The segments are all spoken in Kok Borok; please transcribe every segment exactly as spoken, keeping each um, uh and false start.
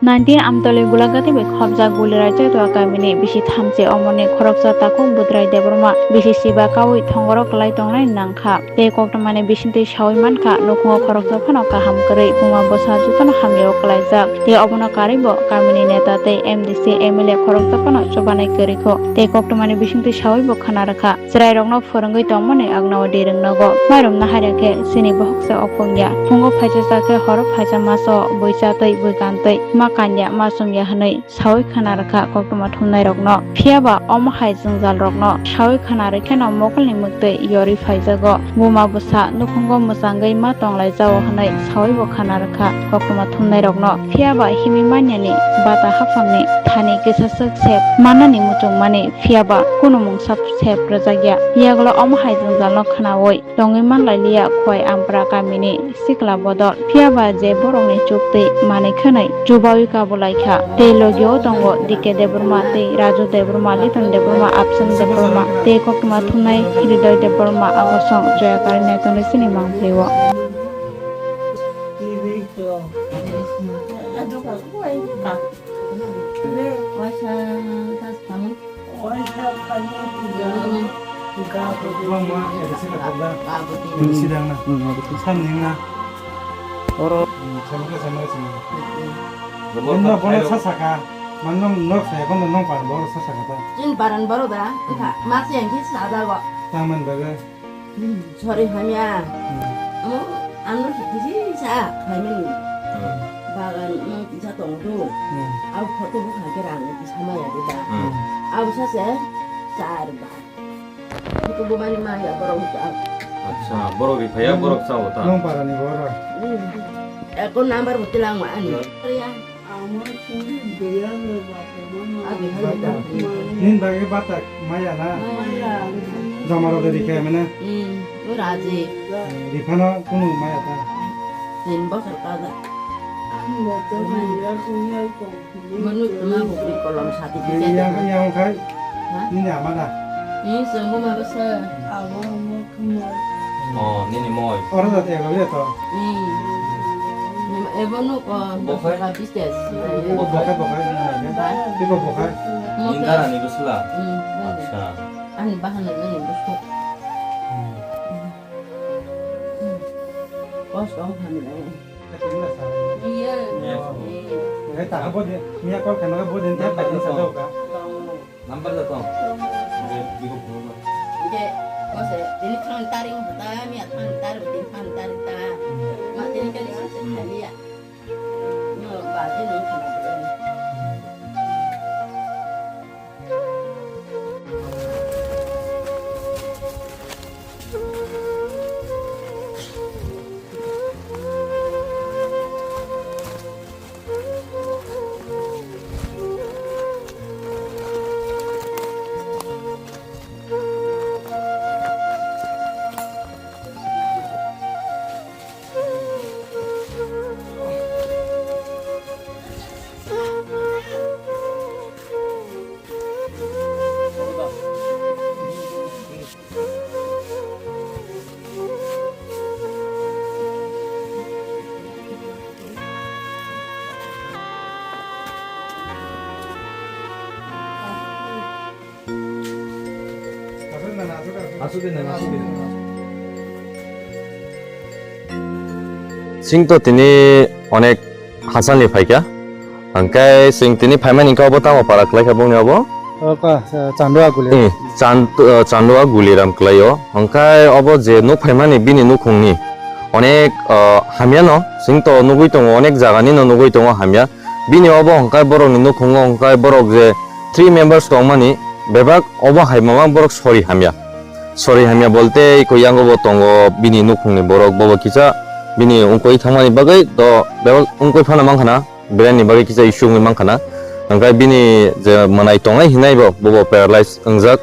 Nineteen Amtoli Gulagati bai khopjak guli Raitotwa kamini bisi thamchi omoni khoroksa takhuk Budrai Debbarma bisi siba kaui thongoro kwlai tongnai nangkha. Tei koktwmani bisingtwi saui mankha, nukhungo khoroksa phano kaham kwrwi, buma bwsa jotono hamyao kwlaijak. Tei obono karwibo kamini neta tei M D C, M L A khoroksa phano chubanai kwrwikho. Tei koktwmani bisingtwi saui bo khna rwkha. Chwrairokno phwrwngwi tongmani agnao di rwngnogo. Mairum nahaira khe chini bohok se ophung ya. Phungo phaisa cha khe horo phaisa maso bui cha twi bui kan twi ma kan ya ma chum ya hwnwi saui khna rwkha koktwma thumnairokno. Phiya ba omo hai jwngjalrokno saui khna rwkheno mokolni mwktwi yorwi phaijago. Buma bwsa nukhungo mwchangwi ma tonglaijao hwnwi saui bo khna rwkha koktwma thumnairokno. Phiya ba himwi manyani bata haphangni thani kisa swk sep mannani muchungmani phiya ba kunu mungsa sep rwjakya. Yagulo omo hai jwngjalno khnaui tongwi manlailiya Khowai Ampra kamini sikla bodol. Phiya ba je borokni chuk twi manwi khwnwi chubaui kabulaikha. Tei logio tongo D K Debbarma tei Raju Debbarma, Liton Debbarma, Absam Debbarma tei koktwma thumnai Hridoy Debbarma, Agosong Joyakari Naitonwi chini mangphaio. Oro. Nino bono sasaka. Manno nok saya kono nong par boro sasaka ta. Chini paran boro da. Wngkha. Mas yang kisa ada kok. Taman baga. Sorry, hamya. Hmm. Amo, ano kisi sa, hamya ni. Hmm. Bagan, amo kisa tong tu. Hmm. Abo photo bu kha kera ang kisa maya di ba. Hmm. Abo sa se, char ba. Photo bu mani maya borok ta. Acha, borok ri phaya, hmm, borok sa ta. Nong para ni borok. Hmm. Eko number bu tilang ma ani. Hmm. Ya. Nini bagwi bata maya na? Maya. Joma rok ri khe mene? Hmm, o Raji. Riphano kunu maya ta? Tin bosor kaja. Manu tuma bukri kolom sati. Yang, yang khai? Ha? Nini ama da? Ni sengmo ma basa. Oh, nini moi. Oro da te gole to. Hmm. Ebo nuk, oh, bokhai? Bokhai business. Bokhai, bokhai. Hai. Tiko bokhai. Mo. Indara ni busla. Hmm. Acha. Ani bahana ni busuk. Hmm. Kos ong hamle. Iya. Iya. Ngai ta bo de, mia kol kan bo de, ta ka ni sa do ka. Number da tong. Oke, biko phone ba. Oke, mose, tini phone taring ta, mi a phone tar, tini phone tar ta. Ma tini kali sa se kali ya. No, ba tini phone. Chwng to tini onek hachal ni phaikha. Hwnkhe chwng tini phaimani wngkha obo tamo para kwlaikha bongni obo? Oka, eh, Chandua Guli. Eh, Chand-, eh, Chandua Guliram kwlaio. Hwnkhe obo je nuk phaimani bini nukhungni onek, eh, hamyano chwng to nugwi tongo, onek jaganino nugwi tongo hamya. Bini obo hwnkhe borokni nukhungo hwnkhe borok je three members tongmani bebak obo hai mamang borok sori hamya. Sori hamya bolte iko yango bo tongo bini nukhungni borok, bobo kisa bini wngkoi thangmani bagwi to bebak wngkoi phano mankha na, belai ni bagwi kisa issue wngwi mankha na. Hwnkhe bini je mwnai tongnai hinai bo, bobo paralyze wngjak.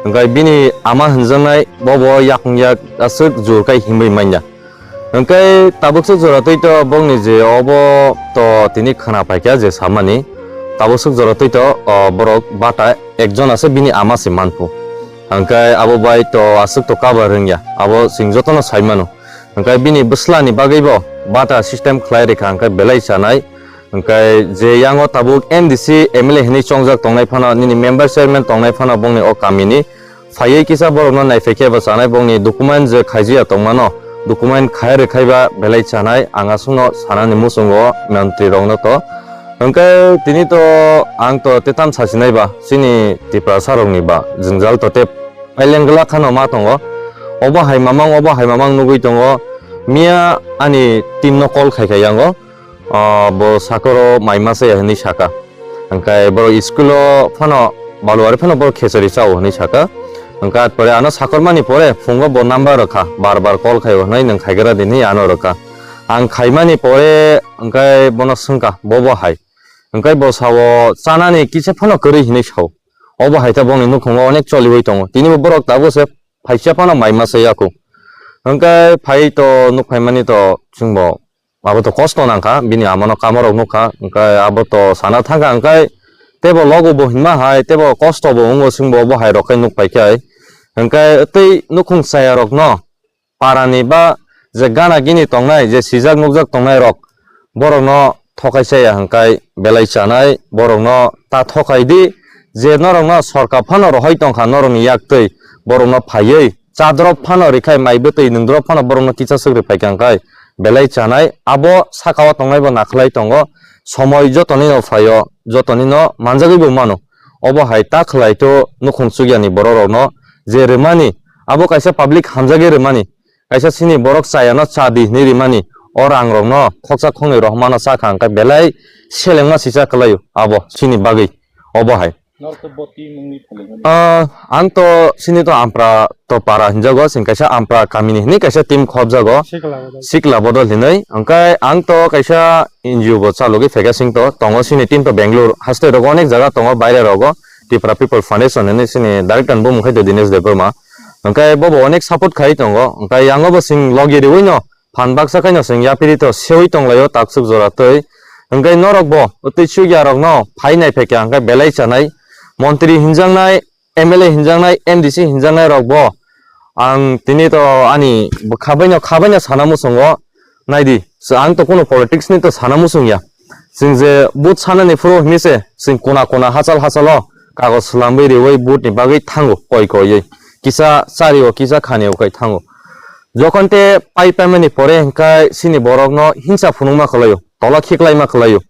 Hwnkhe bini ama hinjaknai bobo yakung yak aswk jur kai himwi manya. Hwnkhe tabuk swk jora twi to bongni je obo to tini khwna paikha je samani. Tabuk swk jora twi to, o, borok bata ekjon ase bini ama se manphu. Hwnkhe abo bai to aswk to cover wngya. Abo chwng jotono sai mano. Hwnkhe bini bwslani bagwi bo bata system khlai rikha hwnkhe belai chanai. Hwnkhe je yango tabuk M D C, M L A hinwi chongjak tongnai phano, nini member chairman tongnai phano bongni o kamini phaiwi kisa borokno naiphai khe bo chanai bongni document je khaijiya tongmano, document khai rwkhaiba belai chanai ang aswkno sanani muchungo mantri rokno to. Hwnkhe tini to ang to tetam sasinai ba chini Tiprasa rokni ba jwngjal to tei paileng glak khano ma tongo. Obo hai mamang, obo hai mamang nugwi tongo. Miya ani team no call khai khai yango. Ah, bo sakoro mai masa ya hinwi saka. Hwnkhe borok school o phano baluari phano borok khechari chao hinwi saka. Hwnkhe at pore ano sakormani pore phungo bo number rwkha, bar bar call khaio hinwi nwng khaigra di hinwi ano rwkha. Ang khaimani pore hwnkhe bono swngkha, bo bo hai. Hwnkhe bo sao chanani kisa phano kwrwi hinwi sao. Obo hai ta bongni nukhungo onek choliwi tongo. Tini bo borok tabuk se phaisa phano mai masa yaku. Hwnkhe phai to nuk phaimani to chwngbo abo to kosto nangkha, bini amano kamorok nukha, hwnkhe abo to sana thangkha, hwnkhe teibo logo bo hinma hai, teibo kosto bo wngo, chwngbo obo hai rok khe nuk paikha hai. Hwnkhe tei nukhung chaya rokno, parani ba je gana gini tongnai, je sijak nukjak tongnai rok, borokno thokai chaya hwnkhe belai chanai, borokno ta thokai di, je norokno sorkar phano rohoi tongkha norokni yak twi, borokno phaiwi chadrop phano rwkhai, mai bwtwi nungdrop phano borokno kisa swk rwphai kha hwnkhe belai chanai. Abo saka o tongnai bo nakhwlai tongo, somoi jotonino phaio, jotonino manjagwi bo mano. Obo hai ta khwlai to nukhung chukyani borok rokno je rwmani, abo kaisa public hamjagwi rwmani, kaisa chini borok chayano cha di hinwi rimani, o rang rokno khoksa khoknwi rohormano cha kha hwnkhe belai selengma sisa kwlaio abo chini bagwi. Obo hai. Norok to bo team wngwi phailai mani. Ah, ang to chini to Ampra to para hinjago, chwng kaisa Ampra kamini hinwi kaisa team khobjago. Sikla bodol. Sikla bodol hinwi. Hwnkhe ang to kaisa N G O bo chalogwi phaikha, chwng to tongo chini team to Bangalore haste rogo onek jaga tongo, baire rogo. Tripura People Foundation hinwi chini director ni bumung khai to Dinesh Debbarma. Hwnkhe bo bo onek support khai tongo. Hwnkhe yango bo chwng logi riwi no phan baksa khaino chwng yapiri to sewi tonglaio taksuk jora twi. Hwnkhe norok bo twi chukya rokno phai nai phaikha hwnkhe belai chanai. Montri hinjaknai, M L A hinjaknai, M D C hinjaknai rok bo ang tini to ani khabaino, khabaino sana muchungo. Naidi, so ang to kuno politics ni to sana muchung ya. Chwng je vote sanani phuru hinwi se, chwng kona kona hachal hachalo kagoj swlamwi riwi vote ni bagwi thango koi koiwi. Kisa chario, kisa khanio kai thango. Jokhon te pai paimani pore hwnkhe chini borokno hinsa phunukma khwlaio, tola khiklaima khwlaio.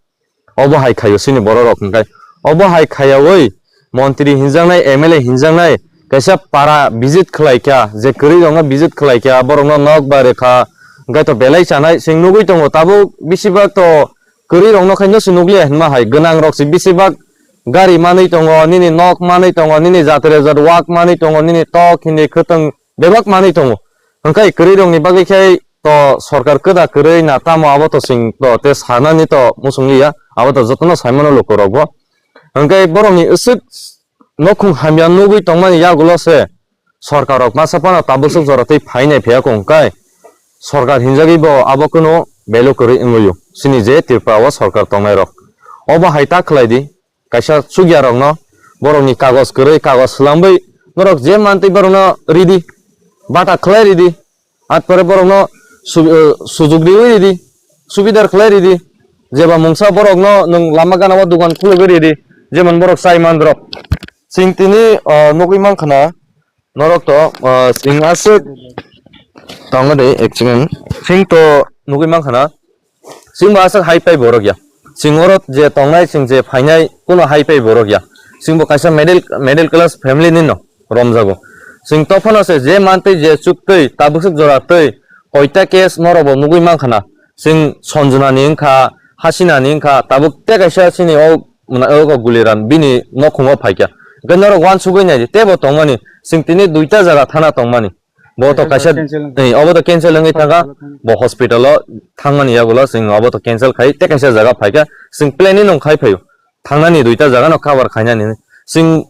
Obo hai khaio chini borok rok hwnkhe. Obo hai khaiyawi montri hinjaknai, M L A hinjaknai kaisa para visit khwlaikha, je kwrwi rokno visit khwlaikha, borokno nok bai rwkha, hwnkhe to belai chanai. Chwng nugwi tongo tabuk besibak to kwrwi rokno khaino se nukliya hinma hai, gwnang rok se besibak gari manwi tongo, nini nok manwi tongo, nini jatire jat wak manwi tongo, nini tok hindi khwtwng bebak manwi tongo. Hwnkhe kwrwi rokni bagwi khe to sorkar kwda kwrwi na tamo abo to chwng to tei sanani to muchung liya, abo to jotono saimano lukurokbo. Hwnkhe borokni aswk nokhung hamya nugwi tongmani yagulo se sorkar rok masa phano tabuk swk jora twi phainai phiya kung kai sorkar hinjagwi bo abo kunu value kwrwi wngwi o chini je Tripura o sorkar tongnai rok. Obo hai ta khlai di, kaisa chukya rokno borokni kagoj kwrwi kagoj swlamwi norok je mantwi borokno ridi, bata khlai ridi. At pore borokno su-, eh, sujug riwi ridi, subidar khlai ridi. Jeba mungsa borokno nwng lama gana o dogan khulugwi ridi, jemon borok chai mandrok. Chwng tini, ah, nugwi mankha na norok to, ah, chwng aswk tongo de ek second. Chwng to nugwi mankha na. Chwng bo aswk hai pai borok ya. Chwng oro je tongnai, chwng je phainai, kuno hai pai borok ya. Chwng bo kaisa middle, middle class family ni no romjago. Chwng tophano se je mantwi, je chuktwi, tabuk swk jora twi, koita case norok bo nugwi mankha na. Chwng Sanjana ni wngkha, Hasina ni wngkha, tabuk te kaisa chini o mwnai o Guliram bini nokhungo phaikha. Hwnkhe norok uansugwi nai di, tebo tongmani, chwng tini duita jaga thana tongmani. Bo to kaisa, obo to cancel wngwi thangkha. Bo hospital o thangmani yagulo chwng obo to cancel khai tei kaisa jaga phaikha. Chwng plan ni nung khai phaio. Thangnani duita jaga no cover khainani. Chwng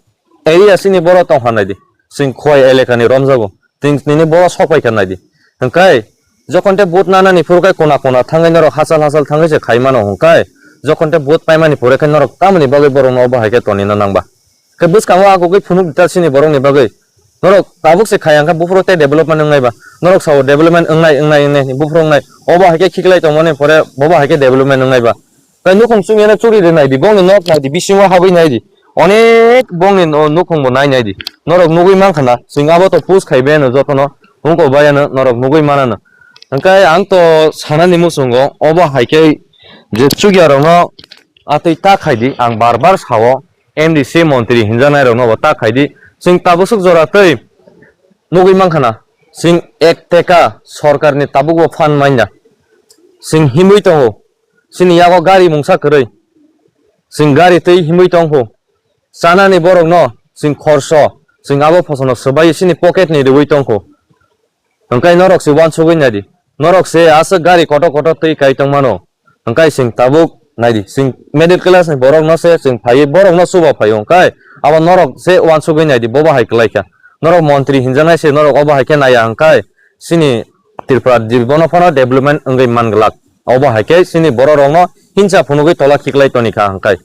area chini boro tong pha naidi. Chwng Khowai eleka ni romjago. Chwng nini boro sok paikha naidi. Hwnkhe jokhon te vote nanani phuru khe kona kona thangwi norok hachal hachal thangwi se khai mano hwnkhe jokhon te vote paimani pore khe norok tamoni bagwi borok no obo hai khe tonina nangba. Khe bwskango agugwi phunuk di ta chini borokni bagwi. Norok tabuk se khai ang khe buphuru tei development wngnai ba. Norok sao development wngnai, wngnai, wngnai hwnwi buphuru wngnai. Obo hai khe khiklai tongmani pore bobo hai khe development wngnai ba. Tai nukhung chumyano churi de naidi, bongni nok naidi, bisingo habwi naidi. Onek bongni no-, nukhungbo nai naidi. Norok nugwi mankha na, chwng abo to post khai beno jotono, wngkok bayano norok nugwi manano. Hwnkhe ang to sanani muchungo, obo hai khe je chukyarokno atwi ta khaidi, ang bar bar sao, M D C montri hinjaknairokno bo ta khaidi. Chwng tabuk swk jora twi nugwi mankha na, chwng ek teka sorkarni tabukbo phan manya. Chwng himwi tongo, chini yago gari mungsa kwrwi. Chwng gari twi himwi tongkho. Chanani borokno chwng khorso, chwng abo phosono swbai chini pocket ni rwui tongkho. Hwnkhe norok se uansugwi naidi. Norok se aswk gari kotor kotor twi kai tongmano. Hwnkhe chwng tabuk naidi. Chwng middle class ni borokno se chwng phaiwi borokno chuba phaio. Hwnkhe abo norok se uansugwi naidi. Bobo hai kwlai kha. Norok montri hinjaknai se norok obo hai khe naiya hwnkhe chini Tripura jibono phano development wngwi man glak. Obo hai khe chini borok rokno hinsa phunugwi tola khiklai toni kha hwnkhe.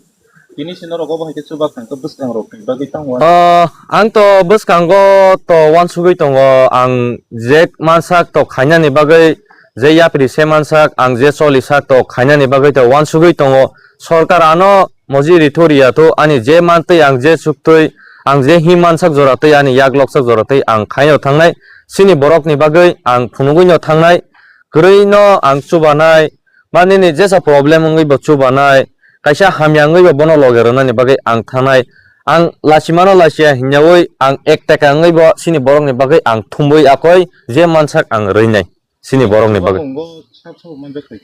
Tini se norok obo hai khe chuba kha hwnkhe bwskangrokni bagwi tamo. Ah, ang to bwskango to uansugwi tongo, ang je mansak to khainani bagwi, je yapri se mansak, ang je choli sak to khainani bagwi to uansugwi tongo. Sorkar ano moji ri thu ri ya thu, ani je mantwi ang je chuktwi, ang je him mansak jora twi, ani yak loksak jora twi ang khaino thangnai. Chini borokni bagwi ang phunugwino thangnai, kwrwino ang chubanai, ba nini jesa problem wngwi bo chubanai, kaisa hamya wngwi bo bono loge rwnani bagwi ang thangnai. Ang lachimano lachiya hinyawi ang ek teka wngwi bo chini borokni bagwi ang thumbwi akoi je mansak ang rwinai. Chini borokni bagwi. Chubamungo sabo manjak phaikha.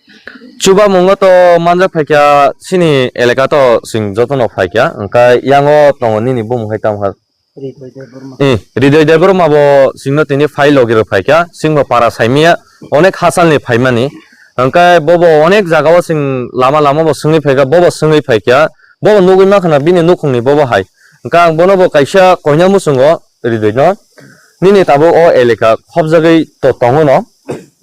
Chubamungo to manjak phaikha, chini eleka to chwng jotono phaikha, hwnkhe yango tongo nini bumung hai tamo kha? Hridoy Debbarma. Eh, Hridoy Debbarma bo chwngno tini phai logi rw phaikha, chwngbo para saimanya, onek hasalni phaimani. Hwnkhe bobo onek jagao chwng lama lama bo swngwi phaikha, bobo swngwi phaikha, bobo nugwi mankha na bini nukhungni bobo hai. Hwnkhe ang bono bo kaisa koina muchungo, Hridoy no. Nini tabuk o eleka khopjagwi to tongo no.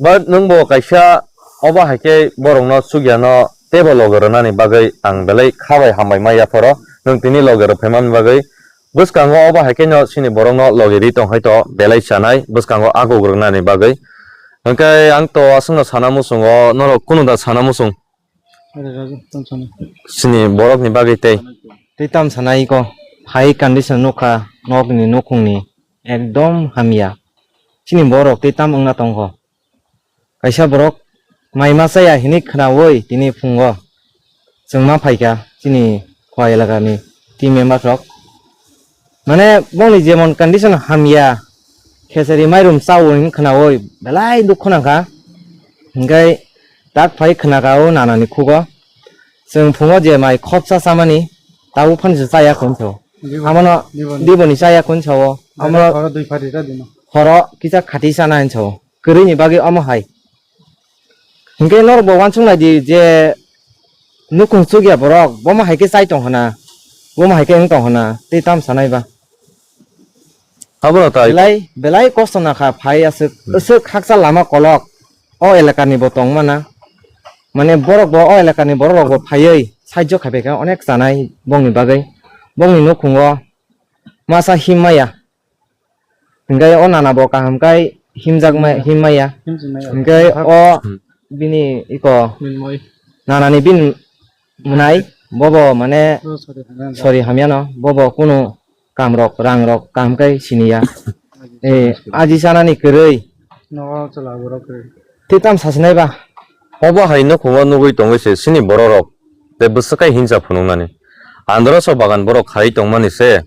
But nwng bo kaisa obo hai khe borokno chukya no teibo loge rwnani bagwi ang belai kha bai hambai ma yaphoro. Nwng tini loge rw phaimani bagwi bwskango obo hai khe no chini borokno loge ri tong hai to belai chanai bwskango aguk rwnani bagwi. Hwnkhe ang to aswkno sana muchungo norok kunu da sana muchung. Are Raju, tong sana. Chini borokni bagwi tei. Tei tam sana iko, phai condition nukha, nokni nukhungni ekdom hamya. Chini borok tei tam wngna tongkho. Kaisa borok mai ma chaya hinwi khnaui tini phungo chwngma phaikha chini khwa elakani team members rok. Mane bongni jemon condition hamya, khesari mairum chaui wng khnaui belai dukhu nangkha. Hingkai tak phai khnaka o nanani khugo. Chwng phungo je mai khopsa chamani, tabuk phano se chaya khun sao. Dibo, Amano dibo ni. Dibo ni chaya khun sao. Amo Oro dui phari ra dino. Horo kisa khati chana hin sao. Kwrwini bagwi omo hai. Hinkhe norok bo uansuk nai di je nukhung chukya borok, bomo hai khe chai tong hana, bomo hai khe wng tong hana, tei tam sanai ba. Abono tai. Belai, belai kosto nakha phai aswk, Hmm. Aswk haksa lama kolok o elakani bo tong mana. Mane borok bo o elakani borok rok bo phaiwi sahajyo khai phaikha onek chanai bongni bagwi. Bongni nukhungo masa him maya. Hinkhe o nana bo kaham khai himjak ma-, Hmm. Him maya. Himjak maya. Hinkhe o Hmm. Bini iko Minmoi. Nanani bin mwnai bobo mane Oh, sorry, hamya. Sorry hamyano bobo kunu kamrok rangrok kaham khai siniya. Eh, aji sanani kwrwi. Nogo chwla borok kwrwi. Tei tam sasinai ba? Obo hai nukhungo nugwi tongwi se chini bororok tei bwswk khai hinsa phunuknani. Androso bagan borok khai tongmani se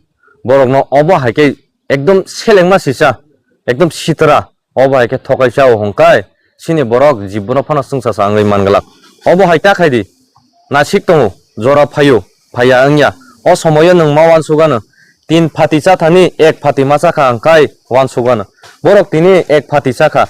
borokno obo hai khe ekdom selengma sisa, ekdom sitra, obo hai khe thokai chao hwnkhe chini borok jibbono phano chwngsacha wngwi man glak. Obo hai ta khai di. Nasik tongo, jora phaio, phaiya wngya. O somoio nwng ma uansuk ano. Tin phati cha thani, ek phati ma cha kha hwnkhe uansuk ano. Borok tini ek phati cha kha.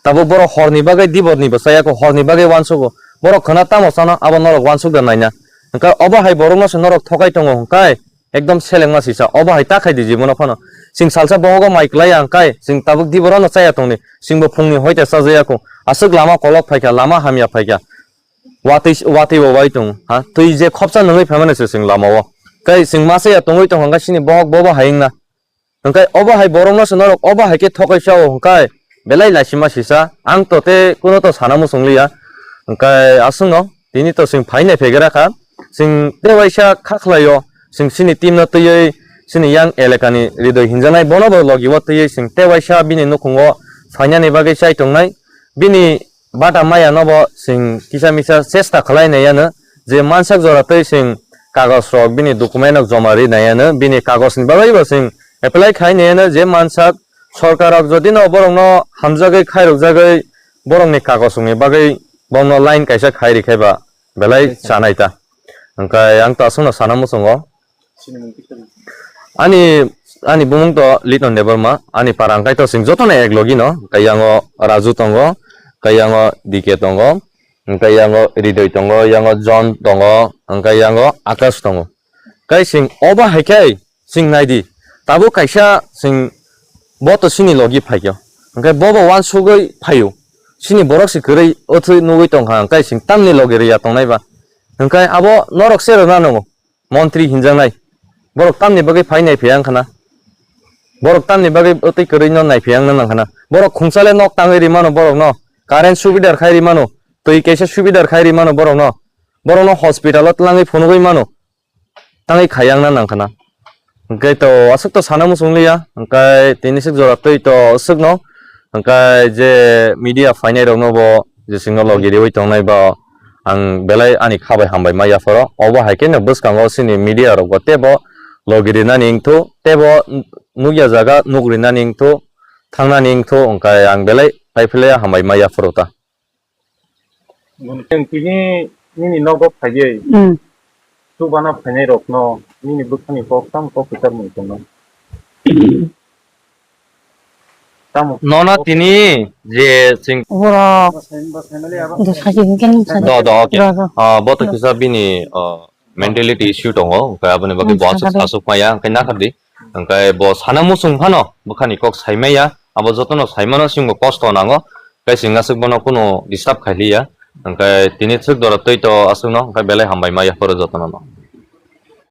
Tabuk borok horni bagwi diborni bo chaya kho, horni bagwi uansugo. Borok khwna tamo chano, abo norok uansuk da naina. Hwnkhe obo hai borokno se norok thokai tongo hwnkhe ekdom selengma sisa. Obo hai ta khai di jibon phano. Chwng salsa bohogo mai klai ya hwnkhe chwng tabuk diborano chaya tongni. Chwngbo phungni hoite chajaya kho. Aswk lama kolok phaikha, lama hamya phaikha. Watwi, watwi bo wai tongo, ha? Twi je khopsa nungwi phaimani se chwng lama o. Tei chwng masa ya tongwi tongkha hwnkhe chini bohok bobo hai wngna. Hwnkhe obo hai borokno se norok obo hai khe thokai chao hwnkhe belai laisima sisa. Ang to tei kuno to sana muchung liya. Hwnkhe aswkno tini to chwng phainai phaigra kha, chwng tewaisa kha khlaio, chwng chini team no twiwi chini yang elakani Ridoi hinjaknai bono bo logi o twiwi chwng tewaisa bini nukhungo phainani bagwi chai tongnai, bini bata maya no bo chwng kisa misa chesta khlai nai ano, je mansak jora twi chwng kagoj rok bini document rok joma ri nai ano, bini kagoj ni bagwi bo chwng apply khai nai ano, je mansak sorkar rok jodi no borok no hamjagwi khairok jagwi borok ni kagoj rok ni bagwi borok no line kaisa khai ri khai ba belai chanai ta. Hwnkhe ang to aswk no sana muchungo. Ani, ani bumung to Liton Debbarma, ani para hwnkhe to chwng joto no ek logi no, hwnkhe yango Raju tongo, hwnkhe yango D K tongo, hwnkhe yango Ridoi tongo, yango John tongo, hwnkhe yango Akash tongo. Hwnkhe chwng obo hai khe chwng nai di, tabuk kaisa chwng bo to chini logi phai khe, hwnkhe bo bo uansugwi phaio, chini borok se kwrwi othwi nugwi tong kha, hwnkhe chwng tamni logi rwya tongnai ba, hwnkhe abo norok se rwna nango. Montri hinjaknai. Borok tamni bagwi phai nai phiyang khana. Borok tamni bagwi tei kwrwi no nai phiyang nang khana. Borok khungsa le nok tangwi ri mano borok no. Current subidar khai ri mano. Twi kaisa subidar khai ri mano borok no. Borok no hospital o twlangwi phunugwi mano. Tangwi khayang na nang khana. Hwnkhe to aswk to sana muchung liya. Hwnkhe tini swk jora twi to swk no. Hwnkhe je media phainai rok no bo je chwngno logi riwi tongnai ba ang belai ani kha bai hambai ma yapharo. Obo hai khe no bwskango chini media rok bo tebo logi rinani wngthu, tebo nukya jaga nuk rinani wngthu, thangnani wngthu, hwnkhe ang belai kaiphilai hambai ma yapharo ta. Tini nini nogo phaiwi Hmm. Chubana phainai rokno nini bwkhani kok tamo kok kwchar mung tongno? Tamo Nono tini je sing Borok. Do, do, okay. Ah, bo to kisa bini, ah, mentality issue tongo, hwnkhe aboni bagwi bo aswk sasuk maya, hwnkhe nakardi. Hwnkhe bo sana muchung phano bwkhani kok sai maya, abo jotono sai mano, chwngbo kosto nango, hwnkhe chwng aswk bono kunu disturb khai liya. Hwnkhe tini swk doro twi to aswkno, hwnkhe belai hambai maya phoro jotono no.